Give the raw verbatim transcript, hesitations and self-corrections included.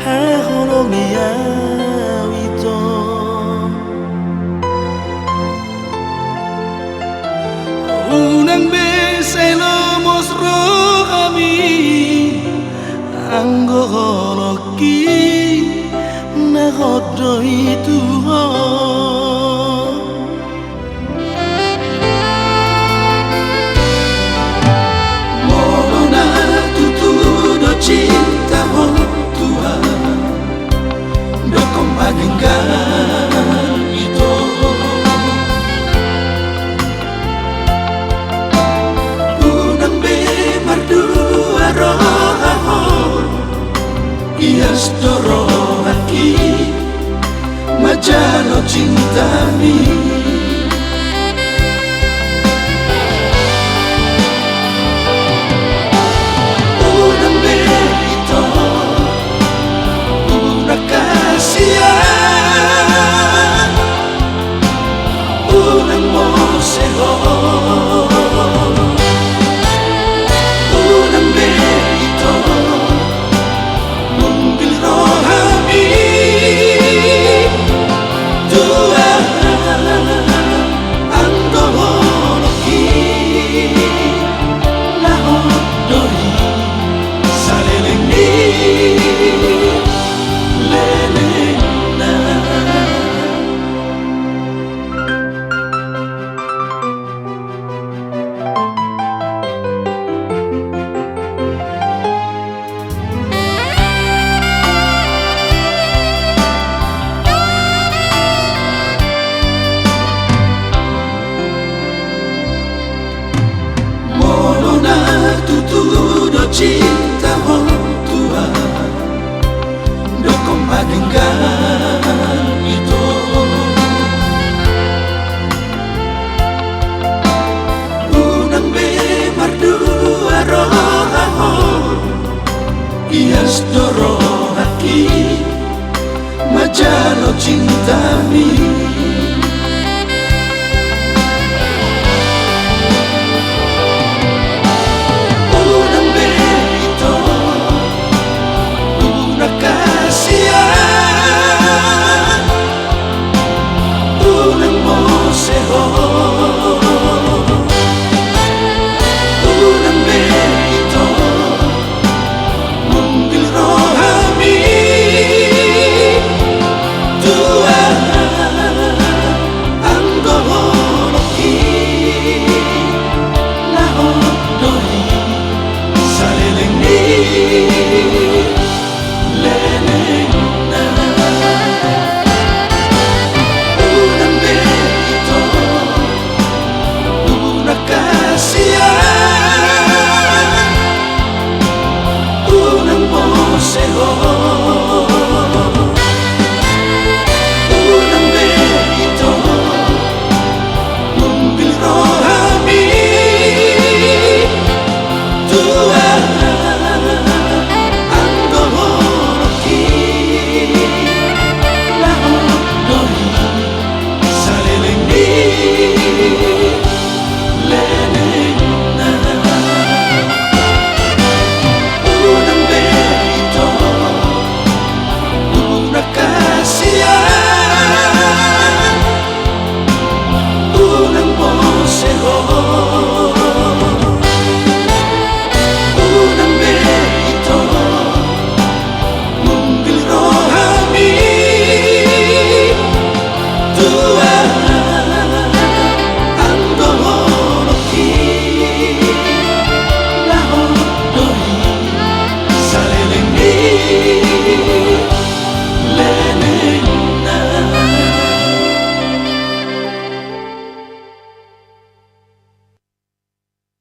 Haholongi au ito. Unang be sai lomos rohami, anggo holongki na hot do i tu ho. Molo na tutu do cinta ho Tuhan, dokon ma denggan ito. Unang be mardua roha ho, ias do rohangki manjalo cintami. Unang be ito, unang kasian, unang mose ho, unang be ito, mungkil rohami, Tuhan, anggo holongki na hot do i saleleng ni lelengna. Molo na tutu do cinta ho Tuhan, dokon ma denggan ito. Unang be mardua roha ho, ias do rohangki manjalo cintami.